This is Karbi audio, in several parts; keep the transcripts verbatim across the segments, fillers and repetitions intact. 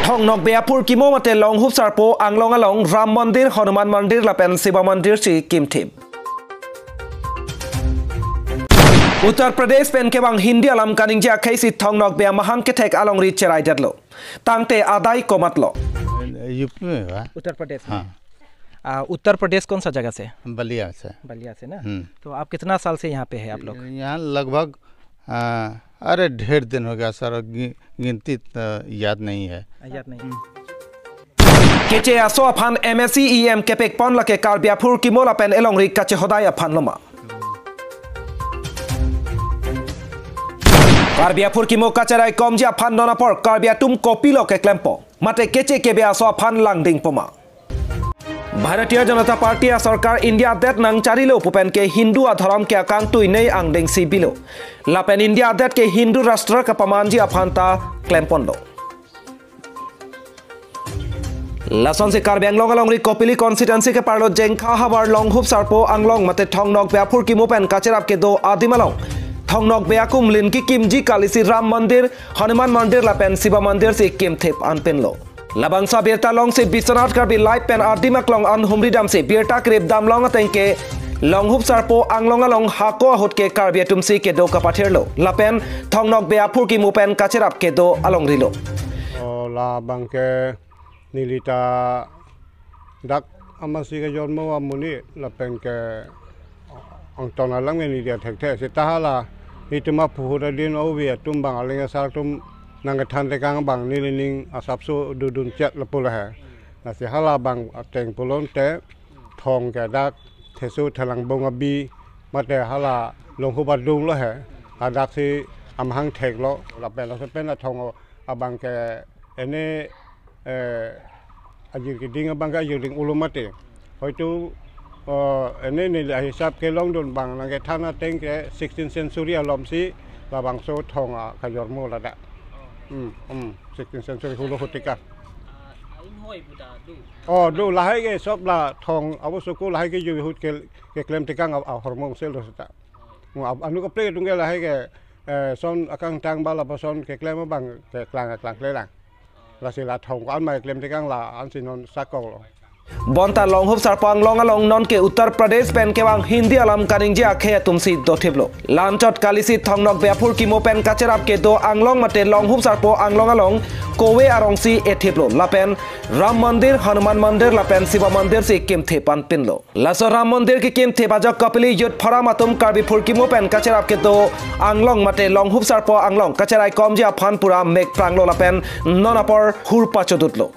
Thong Nokbe aphurkimo mate Longhup Sarpo anglong along Ram Mandir, Hanuman Mandir lapen Shiva Mandir si kimthip. Uttar Pradesh pen kevang Hindi alam kaningje akhei si Thong Nokbe amahang kethek alongri cheraidetlo. Tangte adai komatlo. UP में हुआ। उत्तर प्रदेश में। हाँ। आ, उत्तर प्रदेश कौन सा जगह से? बलिया से। बलिया से ना? हम्म। तो आप कितना साल से यहाँ पे है आप लोग? यहाँ लगभग, आ, अरे, ढेर दिन हो गया सर, गि-, गिनती तो याद नहीं है। याद नहीं। हम्म। Keche aso aphan M A C E M kepekpon lake Karbi aphurkimo lapen elongri kachehodai aphan loma. Karbi aphurkimo kacherai komji aphan non apor Karbi atum kopilo keklempo. Mate keche kebe aso aphan langdingpoma. Bharatiya Janata Party asorkar India adet nangcharilo pu pen ke Hindu adhorom ke akangtui nei angdengsi bilo. Lapen India adet ke Hindu rashtra kapamanji aphan ta klemponlo. Lasonsi Karbi Anglong alongri Kopili constituency keparlo Jengkha havar Longhup Sarpo anglong mate Thong Nokbe aphurkimo pen kacherap kedo adim along Thong Nokbe akumlin kekimji kalisi Ram Mandir, Hanuman Mandir lapen Shiva Mandir si kimthip anpinlo. Labangso abirta alongsi Biswanath Karbi Live pen ardim aklong an humridamsi birta krip damlong ateng ke Longhup Sarpo anglong along hako ahut ke Karbi atumsi kedo kapathirlo. Lapen Thong Nokbe aphurkimo pen kacherap kedo alongrilo. O, labang ke nelita dak amatsi kejormo amonit lapen ke angton alam ke neli thekthe seta hala itum aphu ahut adin ove atum abang aling asar atum nangkethan tekang abang nelining asapso dodun chet lapu lahai. Lasi hala abang ateng pulote Thong ke dak Theso Thelangbong abi mate hala Longhup adung lo he. Hadak si amahang theklo lapen laso pen Thong abang ke ene, eh, ajir keding abang ke ajir ding ulo mate. Hoitu, eh, ene neli ahisap kelongdun abang nangkethan ateng ke sixteenth century alomsi labangso Thong akejormo ladak. Hmm, hmm, sixteenth century hulo hutika. Ah, inghoi pu ta do. Oh, do lahai ke sob la Thong awoso ko lahai ke jubi ahut ke, keklem tekang a, ahormu sel do seta. Mo ab-, anu kaprek atum ke lahai ke, eh, son akangtang ba lapuson keklem abang keklang keklang klelang. Lasi la Thong ko-an ma keklem tekang la ansi non sakok lo. Bonta Longhup Sarpo anglong along non ke Uttar Pradesh pen kevang Hindi alam kaningje akhei atumsi dothiplo. Lanchot kalisi Thong Nokbe aphurkimo pen kacherap kedo anglong mate Longhup Sarpo anglong along kove arongsi ethiplo. Lapen Ram Mandir, Hanuman Mandir lapen Shiva Mandir si kimthip anpinlo. Laso Ram Mandir kekimthip ajok Kopili Youth Forum atum Karbi phurkimo pen kacherap kedo anglong mate Longhup Sarpo anglong kacherai komji aphan pura mekpranglo lapen non apor hur pachodutlo.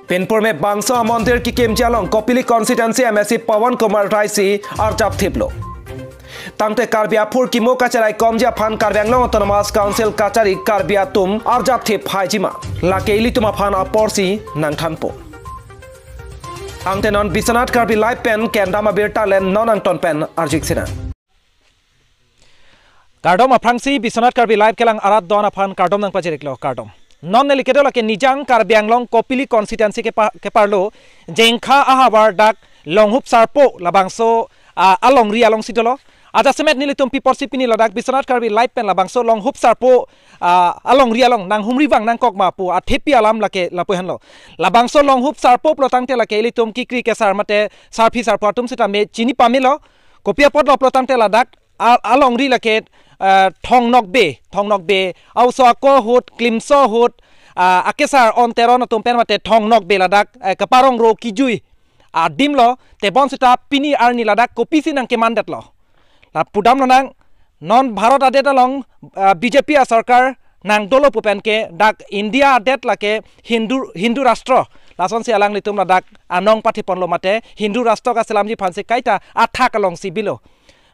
Pinpur me bangso amondir kekimji along Kopili constituency M A C Pawan Kumar Rai si arjap thiplo. Tangte Karbi aphurkimo kacherai komji aphan Karbi Anglong Autonomous Council kachari Karbi atum arjap thip haijima. Lake ilitum aphan aporsi nangthanpo. Tangte non Biswanath Karbi Live pen kendam abirta le non angton pen arjik sina. Kardom aphrangsi Biswanath Karbi Live kelang arat do-an aphan kardom nangpajir-iklo, kardom. Non neli kedo lake Nijang Karbi Anglong Kopili constituency kepa-, keparlo Jengkha ahavar dak Longhup Sarpo labangso, ah, alongri alongsi dolo. Ajasemet nelitum pi apotsi pini ladak Biswanath Karbi Live pen labangso Longhup Sarpo, ah, alongri along nanghumri vang nangkok ma pu athepi alam lake lapu henlo. Labangso Longhup Sarpo pulo tangte lake ilitum kekri kesar mate sarpi sarpo atum sitame chini pamelo. Kopi apotlo pulo tangte ladak a-, alongri lake, eh, Thong Nokbe, Thong Nokbe aoso ako ahut, klimso ahut, ah, akesar on Teron atum pen mate Thong Nokbe ladak, eh, kaparong ro kejui adimlo, tebon seta pini arni ladak kopisi nangkemandetlo. La pudamlo nang, non Bharat adet along, ah, B J P asorkar nangdolo pu pen ke dak India adet lake Hindu, Hindu rashtra. Lasonsi alanglitum ladak anong pathiponlo mate Hindu rashtra kaselamji aphansi kaita athak alongsi bilo.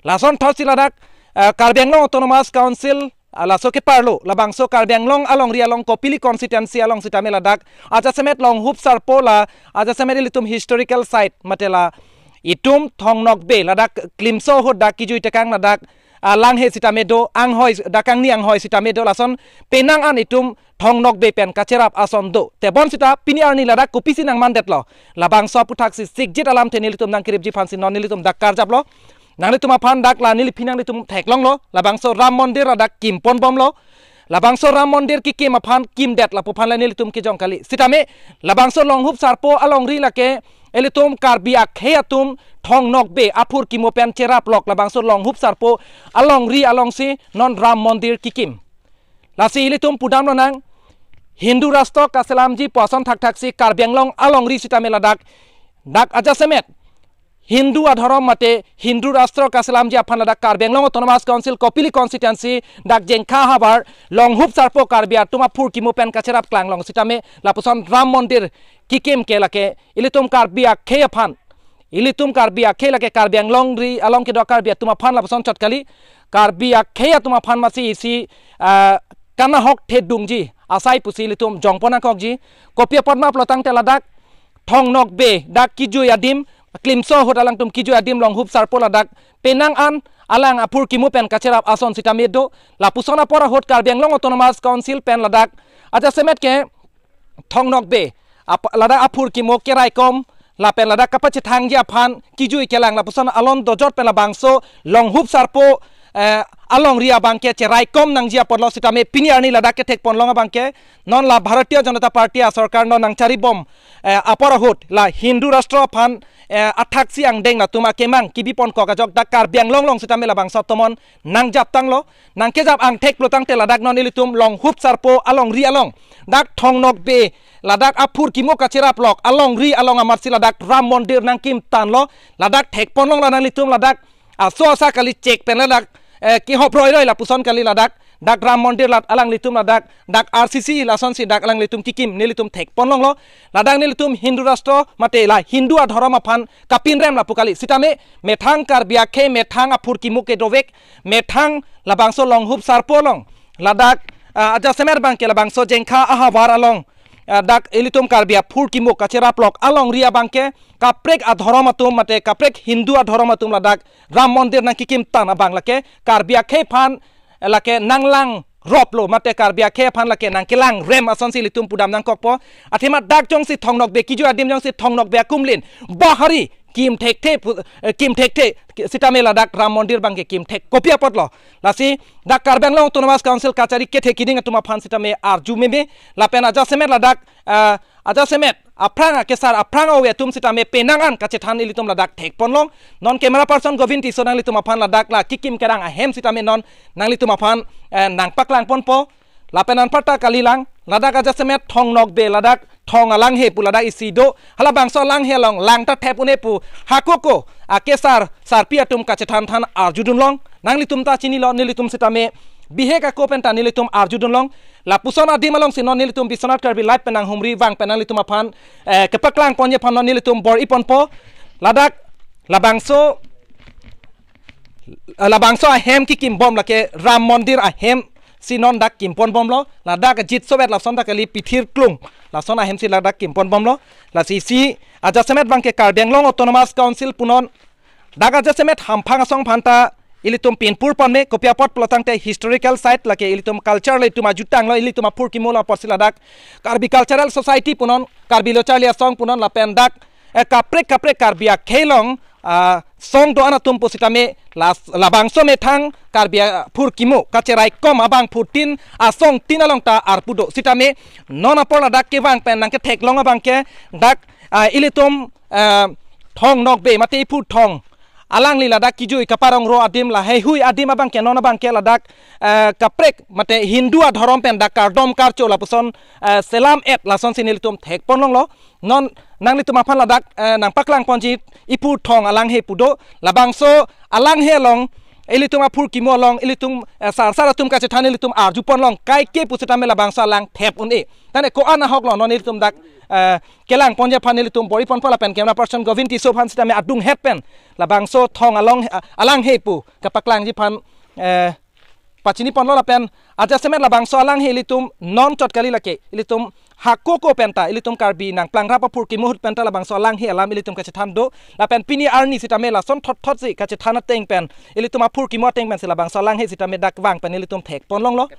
Lason thotsi ladak, eh, Karbi Anglong Autonomous Council, ah, laso keparlo, labangso Karbi Anglong alongri along Kopili constituency along sitame ladak, ajasemet Longhup Sarpo la, ajasemet ilitum historical site, mate la itum Thong Nokbe, ladak klimso ahut dak kejui tekang ladak, ah, langhe sitame do, anghoi, dak kangni anghoi sitame do, lason penang an itum Thong Nokbe pen kacherap ason do. Tebon seta pini arni ladak kopisi nangmandetlo. Labangso aputhaksi sikjit alamthe nelitum nangkeripji aphansi non nelitum dak karjaplo. Nanglitum aphan dak la neliphi nanglitum theklonglo. Labangso Ram Mandir ladak kimponbomlo. Labangso Ram Mandir kekim aphan kimdet lapu aphan la nelitum kejong kali. Sitame labangso Longhup Sarpo alongri lake ilitum Karbi akhei atum Thong Nokbe aphur kimo pen cherap lok labangso Longhup Sarpo alongri alongsi non Ram Mandir kekim. Lasi ilitum pudam lonang, Hindu rastro kachelamji pu ason thakthaksi Karbi Anglong alongri sitame ladak, dak ajasemet Hindu adhorom mate Hindu rastro kachelamji aphan ladak Karbi Anglong Autonomous Council Kopili constituency dak Jengkha havar Longhup Sarpo Karbi atum aphur kimo pen kacherap klanglong sitame lapuson Ram Mandir kekim ke lake ilitum Karbi akhei aphan, ilitum Karbi akhei lake Karbi Anglong ri along kedo Karbi atum aphan lapuson chot kali. Karbi akhei atum aphan masi isi, ah, kanahok thedungji asai pusi ilitum jongpon nangkokji. Kopi apot ma pulotangte ladak Thong Nokbe dak kejui adim, klimso ahut alangtum kejui adim Longhup Sarpo ladak penang an alang aphur kimo pen kacherap ason sitame do. Lapuson apor ahut Karbi Anglong Autonomous Council pen ladak ajasemet ke Thong Nokbe ap-, ladak aphur kimo keraikom lapen ladak kapachethangji aphan kejui kelang lapuson alon dojot pen labangso Longhup Sarpo, eh, alongri abangke cheraikom nangji apotlo sitame pini arni ladak kethekponlong abangke non la Bharatiya Janata Party asorkar non nangcharibom, eh, apor ahut la Hindu rastro aphan, eh, athaksi angdeng latum akemang kebiponkok ajok dak Karbi Anglong along sitame labangso atomon nangjaptanglo. Nangkejap angthek pulotangte ladak non ilitum Longhup Sarpo alongri along dak Thong Nokbe ladak aphur kimo kacherap lok alongri along amatsi ladak Ram Mandir nangkimtanlo. Ladak thekponlong la nanglitum ladak aso asa kali chek pen ladak, eh, kehop roiroi lapuson kali ladak, dak Ram Mandir la alanglitum ladak, dak R C C lasonsi dak alanglitum kekim nelitum thekponlonglo. Ladak nelitum Hindu rastro mate la Hindu adhorom aphan kapinrem lapu kali. Sitame methang Karbi akhei methang aphur kimo kedovek, methang labangso Longhup Sarpo along ladak, ah, ajasemet abangke labangso Jengkha ahavar along, ah, dak ilitum Karbi aphur kimo kacherap lok alongri abangke kaprek adhorom atum mate kaprek Hindu adhorom atum ladak Ram Mandir nangkekimtan abang lake Karbi akhei aphan lake nanglang roplo mate Karbi akhei aphan lake nangkelang rem asonsi ilitum pudam nangkokpo. Athema dak jongsi Thong Nokbe kejui adim jongsi Thong Nokbe akumlin bahari kim thekthe pu-, eh, kim thekthe sitame ladak Ram Mandir abangke kim thek kopi apotlo. Lasi dak Karbi Anglong Autonomous Council kachari kethe keding atum aphan sitame arju meme lapen ajasemet ladak, eh, ajasemet aphrang akesar aphrang ove atum sitame penang an kachethan ilitum ladak thekponlong. Non camera person Govin Tisso nanglitum aphan ladak la kekim kerang ahem sitame non nanglitum aphan, eh, nangpaklangponpo. Lapen anparta kalilang, ladak ajasemet Thong Nokbe ladak Thong Alanghe pu ladak isi do, halabangso alanghe along lang ta thep un-e pu hakoko akesar sarpi atum kachethanthan arjudunlong. Nanglitum ta chinilo, nelitum sitame bihek ako penta nelitum arjudunlong. Lapuson adim alongsi non nelitum Biswanath Karbi Live pen nanghumri vang pen nanglitum aphan, eh, kepaklangponji aphan non nelitum bor-iponpo. Ladak labangso, eh, labangso ahem kekimbom lake Ram Mandir ahem si non dak kimponbomlo. Ladak Jit Sovet lason ta kali Pithir Klung lason ahemsi ladak kimponbomlo. Lasi isi ajasemet abangke Karbi Anglong Autonomous Council punon dak ajasemet hamphang asong aphanta ilitum pinpurponme kopi apot pulotangte historical site lake ilitum culture le itum ajutanglo, ilitum aphur kimo lo apotsi ladak Karbi Cultural Society punon, Karbi Lo Charli Asong punon lapen dak, eh, kaprek kaprek Karbi akhei along, ah, song do-an atum pusitame las-, labangso methang Karbi aphur kimo kacheraikom abangphutin asongtin along ta arpu do sitame non apor ladak kevang pen nangketheklong abangke dak, ah, ilitum, ah, Thong Nokbe mate iphu Thong alangli ladak kejui kaparongro adim laheihui adim abangke non abangke ladak, eh, kaprek mate Hindu adhorom pen dak kardom karcho lapuson, eh, selam et lasonsi nelitum thekponlonglo. Non nanglitum aphan ladak, eh, nangpaklangponji iphu Thong Alanghe pu do, labangso alanghe along ilitum aphur kimo along ilitum, eh, sarsar atum kachethan ilitum arjuponlong kaike pusitame labangso alang thep un-e. Tane ko-an ahoklo non ilitum dak, eh, kelangponji aphan nelitum bor-iponpo lapen camera person Govin Tisso aphan sitame adunghet pen labangso Thong along, ah, Alanghe pu kapaklangji aphan, eh, pachiniponlo lapen ajasemet labangso alanghe ilitum non chot kali lake ilitum hakoko penta ilitum Karbi nangplangrap aphur kimo ahut penta labangso alanghe alam ilitum kachethan do lapen pini arni sitame lason thotthotsi kachethan ateng pen ilitum aphur kimo ateng pensi labangso alanghe sitame dak vang pen ilitum thekponlonglo.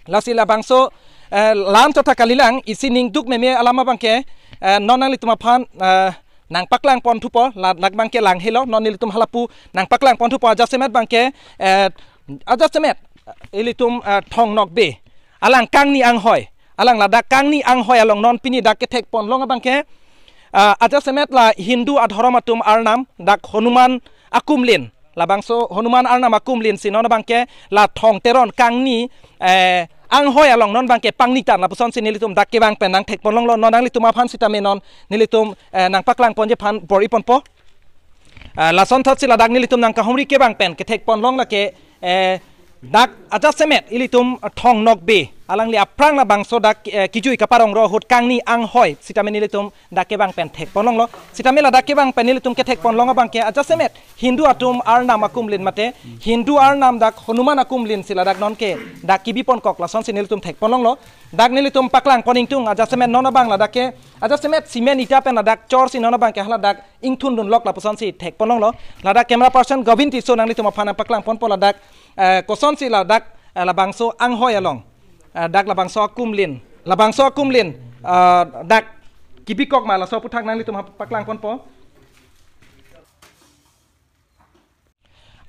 Lasi labangso, eh, lam chot ta kalilang isi ningduk meme alam abangke, eh, non nanglitum aphan, eh, nangpaklangponthupo, la-, lak abangke langhelo, non nelitum halapu nangpaklangponthupo ajasemet abangke, eh, ajasemet Ilitum, ah, Thong Nokbe, alang kangni anghoi, alang ladak kangni anghoi along non pini dak kethek ponlong abangke, ah, ajasemet la Hindu adhorom atum arnam dak Hanuman akumlin, labangso Hanuman arnam akumlin si non abangke la Thong Teron kangni, eh, anghoi along non abangke pangnitan lapusonsi nelitum dak kevang pen nangthek ponlonglo. Non nanglitum aphan sitame non nelitum, eh, nangpaklang ponji aphan bor-i ponpo. Ah, lasonthotsi ladak nelitum nangkahumri kevang pen kethek ponlong lake, eh, dak ajasemet ilitum Thong Nokbe alangli aphrang labangso dak, eh, kijui kaparong ro ahut kangni anghoi sitame nelitum dak kevang pen thek ponlonglo. Sitame ladak kevang pen nelitum kethek ponlong abangke ajasemet Hindu atum arnam akumlin mate Hindu arnam dak Hanuman akumlin si ladak nonke dak kebi ponkok lasonsi nelitum thek ponlonglo. Dak nelitum paklang pon ingtung ajasemet non abang ladak ke ajasemet cement ita pen ladak chorsi non abangke haladak ingthundunlok lapusonsi thek ponlonglo. Ladak camera person Govind Tisso nanglitum aphan nangpaklang ponpo ladak, eh, kosonsi ladak, eh, labangso anghoi along, eh, dak labangso akumlin, labangso akumlin, eh, dak kebikok ma laso aputhak nanglitum paklang ponpo.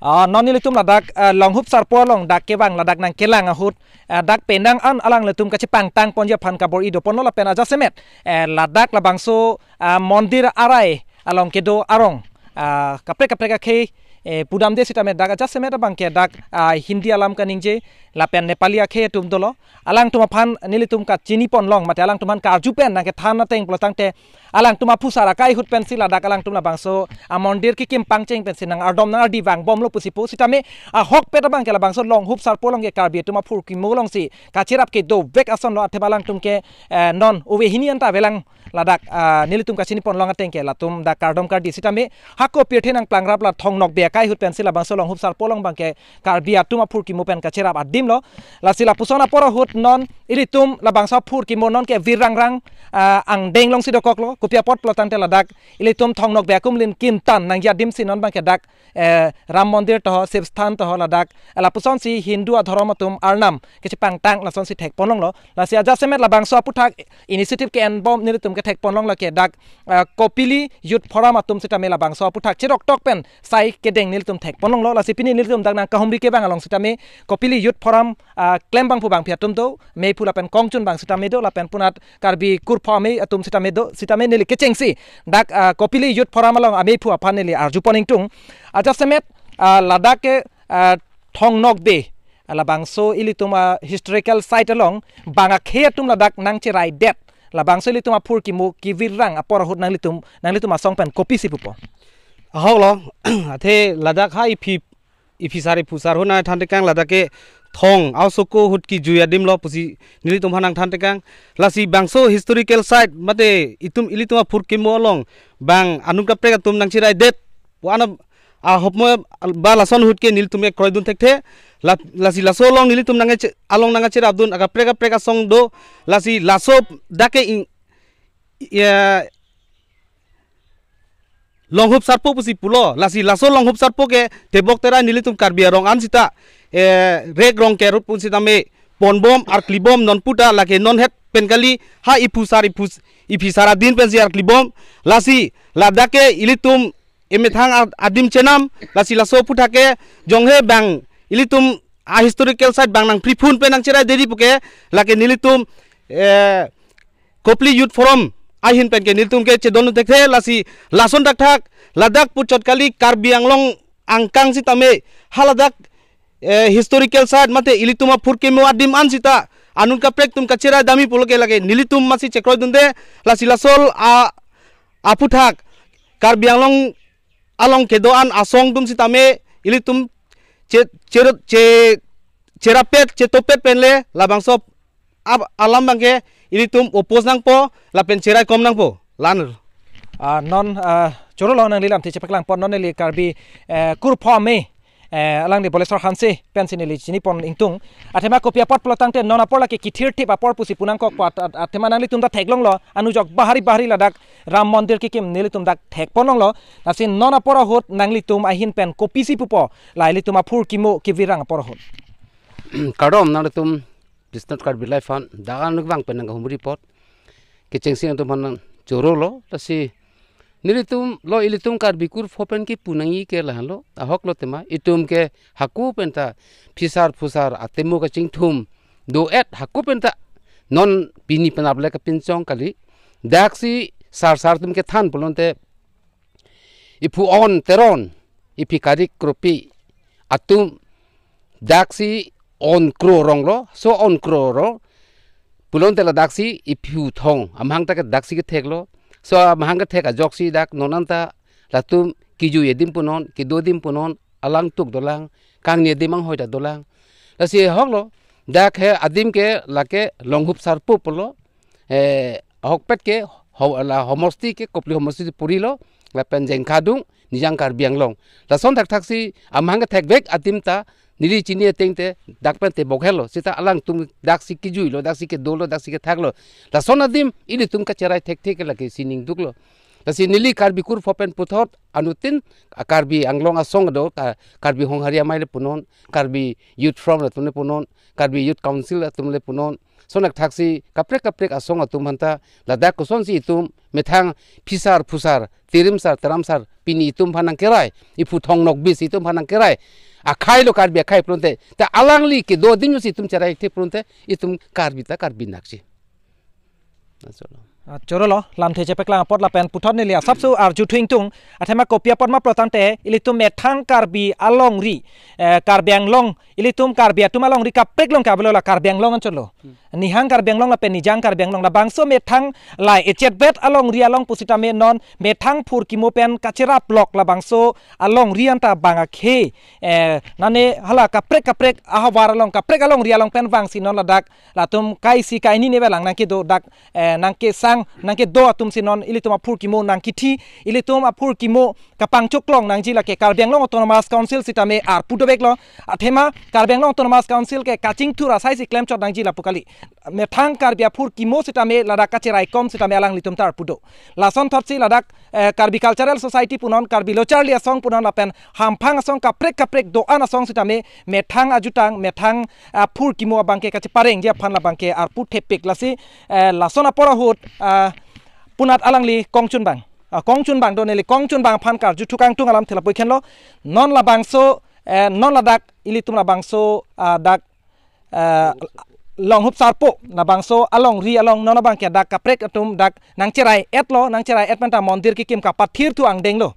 Ah, non nelitum ladak, ah, Longhup Sarpo along dak kevang ladak nangkelang ahut, ah, dak penang an alanglitum kachepangtang ponji aphan kabor-i do ponlo lapen ajasemet, eh, ladak labangso, ah, mondir arai along kedo arong, ah, kaprek kaprek akhei, eh, pudamde sitame dak ajasemet abangke dak, ah, Hindi alam kaningje lapen Nepali akhei atum dolo. Alangtum aphan nelitum kachini ponlong mate alangtum aphan karju pen nangkethan ateng pulo tangte alangtum aphusar akai ahut pensi ladak alangtum labangso amondir kekim pangcheng pensi nang-ardom nang-ardi vangbomlo pusi pu sitame ahokpet abangke labangso Longhup Sarpo along ke Karbi atum aphurkimo alongsi kacherap kedovek asonlo athema alangtum ke, eh, non ove hini anta avelang ladak, ah, nelitum kachini ponlong ateng ke latum dak kardom kardi sitame hako pirthe nangplangrap la Thong Nokbe akai ahut pensi labangso Longhup Sarpo along abangke Karbi atum aphurkimo pen kacherap adimlo. Lasi lapuson apor ahut non ilitum labangso aphurkimo nonke virrangrang, ah, angdeng alongsi dokoklo. Kopi apot pulo tangte ladak ilitum Thong Nokbe akumlin kintan nangji adimsi non abangke dak, eh, Ram Mondir toho, Shiv Sthan toho ladak, eh, lapusonsi Hindu adhorom atum arnam kachepangtang lasonsi thek ponlonglo. Lasi ajasemet labangso aputhak initiative ke-enbom nelitum kethek ponlong lake dak, ah, Kopili Youth Forum atum sitame labangso aputhak chiroktok pen sai kedeng nelitum thek ponlonglo. Lasi pini nelitum dak nangkahumri kevang along sitame Kopili Youth Forum, ah, klembangphu bangphi atum do, meiphu lapen kongchun bang sitame do, lapen punat Karbi kurpho amei atum sitame do, sitame neli kechengsi dak, ah, Kopili Youth Forum along ameiphu aphan neli arju pon ingtung. Ajasemet, ah, ladak ke, ah, Thong Nokbe, ah, labangso ilitum, ah, historical site along bang akhei atum ladak nangcheraidet, labangso ilitum aphurkimo kevirrang apor ahut nanglitum, nanglitum asong pen kopisi pupo? Ahoklo, athe ladak ha iphi, iphisar iphusar ahut nangthantekang ladak ke Thong Aosoko ahut kijui adimlo pusi nelitum aphan nangthantekang. Lasi bangso historical site mate itum ilitum aphurkimo along bang anut kaprek atum nangcheraidet pu ana ahokmo ba lason ahut ke nelitum ke kroidun thekthe. La, lasi laso along nelitum nangche, along nangcherapdun akaprek kaprek asong do. Lasi laso dak ke ing, ya, Longhup Sarpo pusi pulo. Lasi laso Longhup Sarpo ke tebok terai nelitum Karbi arong an sita, eh, rek rong kerut pun sitame ponbom arklibom non puta lake non het pen kali ha iphusar iphus, iphisar adin pensi arklibom. Lasi ladak ke ilitum emethang ad-, adim chenam, lasi laso aputhak ke jonghe bang ilitum a historical site bang nangpri phun pen nangcherai deri puke lake nelitum, eh, Kopili Youth Forum ahin pen ke nelitum ke chedon thekthe. Lasi lason thakthak ladak puchot kali Karbi Anglong angkang sitame haladak, eh, historical site mate ilitum aphurkimo adim an sita anut kaprek atum kacherai dami pulo ke lake nelitum masi chekroidunde. Lasi laso a, aputhak Karbi Anglong along kedo-an asong atum sitame ilitum che, che, che, cherapet chetopet penle labangso ab, alam abangke ilitum oppose nangpo lapen cheraikom nangpo. Lan. Ah, non, ah, chorolo nangli lamthe chepaklang pon non neli Karbi, eh, kurpho amei, eh, alangli Boleswar Hanse pensi neli chini pon ingtung. Athema kopi apot pulo tangte non apor lake kithirthip apor pusi pu nangkokpo at, at, athema nanglitum ta theklonglo anujok bahari bahari ladak Ram Mondir kekim nelitum dak thek ponlonglo. Lasi non apor ahut nanglitum ahin pen kopisi pupo la ilitum aphurkimo kevirrang apor ahut? Kardom nanglitum Biswanath Karbi Live aphan, dak anuk vang pen nangkahumri apot. Kechengsi atum aphan chorolo, lasi Nelitum lo, ilitum Karbi kurpho pen kipu nangji ke lahenlo, ahok lo tema, itum ke hako penta phisar phusar atemo kachingthum do-et hako penta non pini penap le kapinchong kali. Daksi sar sar atum kethan pulote iphu On Teron, iphi Karik Kropi atum daksi On Kro rong lo, so On Kro rong pulote ladaksi iphu Thong amahang ta ke daksi kethek lo. So amahang kethek ajoksi dak non anta latum kejui adim punon, kedo adim punon, alangtuk dolang, kangni adim anghoi ta dolang. Lasi ahok lo, dak he adim ke lake Longhup Sarpo pulo, eh, ahokpet ke ho-, la homosti ke Kopili homosti puri lo, lapen Jengkhadung, Nijang Karbi Anglong. Lason thakthak si amahang kethekvek adim ta neli chini ateng te dak pen tebok helo, seta alangtum daksi kejui lo, daksi kedo lo, daksi kethak lo. Lason adim ilitum kacherai thekthe ke lake sining duk lo. Lasi neli Karbi kurpho pen puthot anuttin, a, Karbi Anglong asong do, ka-, Karbi Honghari Amei le punon, Karbi Youth Forum atum le punon, Karbi Youth Council atum le punon, sonak thaksi kaprek kaprek asong atum aphanta ladak kosonsi itum methang phisar phusar, tirim sar, teram sar, pini itum aphan nangkerai, iphu Thong Nokbis itum aphan nangkerai akhai lo, Karbi akhai pulote, ta alangli kedo adim si itum cherai thekthe pulote, itum Karbi ta Karbi nakji. Achoro lo. Ah, choro lo, lamthe chepeklang apot lapen puthot neli asapso arju thu ingtung, athema kopi apot ma pulo tangte, ilitum methang Karbi alongri, eh, Karbi Anglong, ilitum Karbi atum alongri kaprek along ke avelo la Karbi Anglong anchot lo. Hmm. Nihang Karbi Anglong lapen Nijang Karbi Anglong, labangso methang la echetvet alongri along pusitame non methang phurkimo pen kacherap lok labangso alongri anta bang akhei, eh, nane hala kaprek kaprek ahavar along, kaprek alongri along pen vangsi non ladak latum kaisi kaini ne velang nangkedo dak, eh, nangkesang, nangkedo atum si non ilitum aphurkimo nangkithi, ilitum aphurkimo kapangchoklong nangji, lake Karbi Anglong Autonomous Council sitame arpu dovek lo. Athema Karbi Anglong Autonomous Council ke kachingthur asai si klemchot nangji lapu kali. Methang Karbi aphurkimo sitame ladak kacheraikom sitame alanglitum ta arpu do. Lason thotsi ladak, eh, Karbi Cultural Society punon, Karbi Lo Charli Asong punon lapen hamphang asong kaprek kaprek do-an asong sitame methang ajutang, methang, ah, phurkimo abang ke kacheparengji aphan labang ke arpu thepik. Lasi, eh, lason apor ahut, ah, punat alangli kongchunbang, ah, kongchunbang do, neli kongchunbang aphan karju thu kangtung alamthe lapu ikhen lo. Non labangso, eh, non ladak ilitum labangso, ah, dak, eh, Longhup Sarpo labangso alongri along non abang ke dak kaprek atum dak nangcherai-et lo, nangcherai-et penta mondir kekim kapathir thu angdeng lo.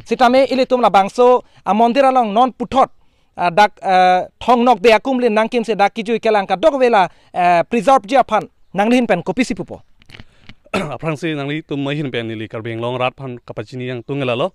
Sitame ilitum labangso amondir along non puthot, ah, dak, eh, Thong Nokbe akumlin nangkim si dak kejui kelang kadokave la, eh, preserve ji aphan nanglihin pen kopisi pupo? Aphrangsi nanglitum ahin pen neli Karbi Anglong arat aphan kapachini ingtung lalo.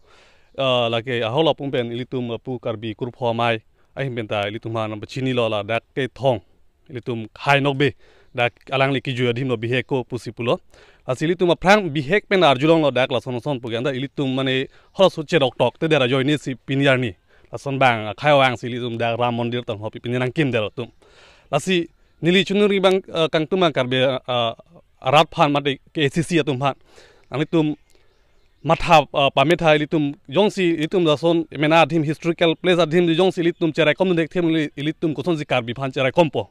Eh, lake ahok lo pum pen ilitum lapu Karbi kurpho amei ahin penta ilitum aphan pachini lo ladak ke Thong, ilitum Khai Nokbe, dak alangli kejui adim lo bihek ko pusi pulo. Lasi ilitum aphrang bihek pen arjulong lo dak lason son pu ke anta ilitum mane halaso cherok tok te dera joine si pini arni. Lason bang akhai vangsi ilitum dak Ram Mondir tangho pi pini nangkim der atum. Lasi neli chunuri bang, eh, kangtum bang Karbi, eh, arat aphan mate K A C C atum aphan. Nanglitum matha, ah, pametha ilitum jongsi ilitum lason mena adim historical place adim jongsi ilitum cheraikom dek them ili-, ilitum kosonsi Karbi aphan cheraikompo.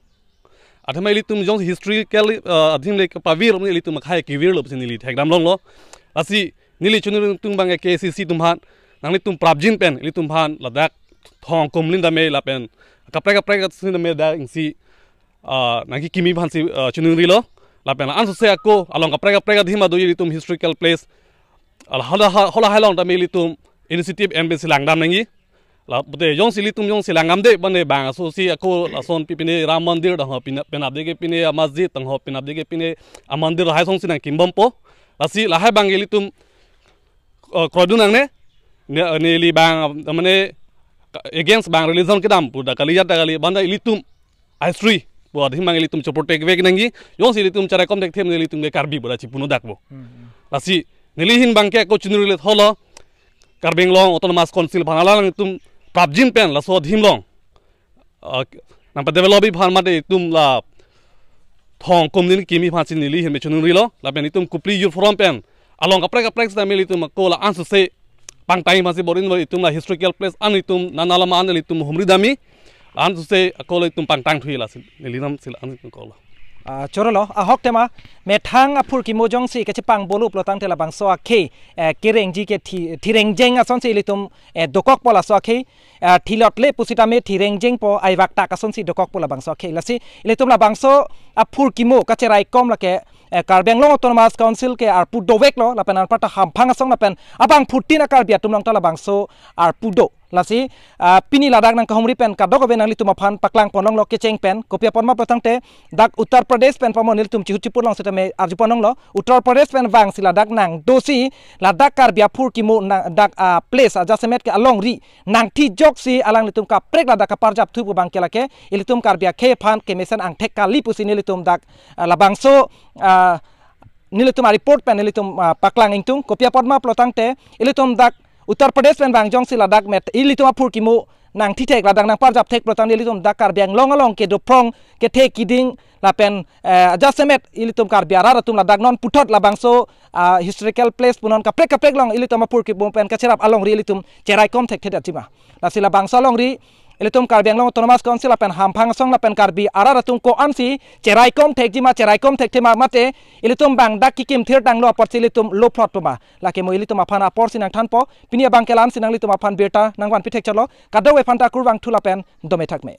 Athema ilitum jongsi historical, ah, adim le kepavir ilitum akhai kevir lo pusi neli thekdam longlo. Lasi neli chunuri tung bang K A C C atum aphan nanglitum prapjin pen ilitum aphan ladak Thong akumlin tame lapen kaprek kaprek atum tame dak isi, ah, nangkikimi aphansi, ah, chunuri lo. Lapen ansose ako along kaprek kaprek adim ado ilitum historical place. Ala hala ha-, hala halong tame ilitum initiative M B C langdam nangji. Lapu te jongsi ilitum jongsi langdamde bane bang asosi ako lason pi pine Ram Mandir tangho pina, penap de ke pine a masjid tangho penap de ke pine a mandir lahai asongsi nangkimbompo. Lasi lahai bang ilitum, eh, kroidun nangne, ne, neli bang, mane, against bang religion kedam pu dak kali jat dak kali banda ilitum history pu adim bang ilitum cheprotect vek nangji, jongsi ilitum cheraikom dek them ilitum ke Karbi pu dak chipuno dak bo. Hmm, hmm. Lasi neli ahin bang ke ako chunuri le tholo, Karbi Anglong Autonomous Council aphan alanglitum prapjin pen laso adim along, ah, nangpadevelop ji aphan mate itum la Thong akumlin kimi aphansi neli ahin pen chunuri lo, lapen itum Kopili Youth Forum pen along kaprek kaprek sitame ilitum ako la ansose pangtang aphansi borin bo itum la historical place an itum nana lama an ilitum humri damji, la ansose ako la itum pangtang thuji lasi neli namsi la an ko lo. Ah, chorolo, ahok tema, methang aphurkimo jongsi kachepang bolu pulotangte labangso akhei, eh, kerengji ke thi, thirengjeng asonsi ilitum, eh, dokokpo laso akhei, eh, thilotle pusitame thirengjengpo aivaktak asonsi dokokpo labangso akhei. Lasi, ilitum labangso aphurkimo kacheraikom lake, eh, Karbi Anglong Autonomous Council ke arpu doveklo, lapen anparta hamphang asong lapen abangphutin a-Karbi atum along ta labangso arpu do. Lasi, ah, pini ladak nangkahumri pen kadokave nanglitum aphan paklangponlonglo kecheng pen. Kopi apot ma pulotangte, dak Uttar Pradesh pen pamo nelitum chihut chipulong setame arjuponlonglo. Uttar Pradesh pen vangsi ladak nangdosi, ladak Karbi aphurkimo na, dak, ah, place ajasemet ke alongri nangthijoksi alanglitum kaprek ladak kaparjap thu pu abangke lake, ilitum Karbi akhei aphan kemesen angthek kali pusi nelitum dak, ah, labangso, ah, nelitum a-report pen nelitum, ah, paklang ingtung. Kopi apot ma pulotangte, ilitum dak Uttar Pradesh pen vang jongsi ladak met, ilitum aphurkimo nangthithek ladak nangparjapthek pulotangte ilitum dak Karbi Anglong along kedo phrong kethe kiding lapen, eh, ajasemet ilitum Karbi arat atum ladak non puthot labangso, ah, historical place punon kaprek kaprek along ilitum aphurkimo pen kacherap alongri ilitum cheraikom thekthedetji ma. Lasi labangso alongri ilitum Karbi Anglong Autonomous Council lapen hamphang asong lapen Karbi arat atum ko-ansi cheraikom thekji ma, cheraikom thekthe ma mate ilitum bang dak kikim thirtanglo apotsi ilitum lophlotpo ma. Lake mo ilitum aphan aporsi nangthanpo, pini abangke la-ansi nanglitum aphan birta nangvanpi thekchotlo, kadokave aphanta kurvangthu lapen dome thakme.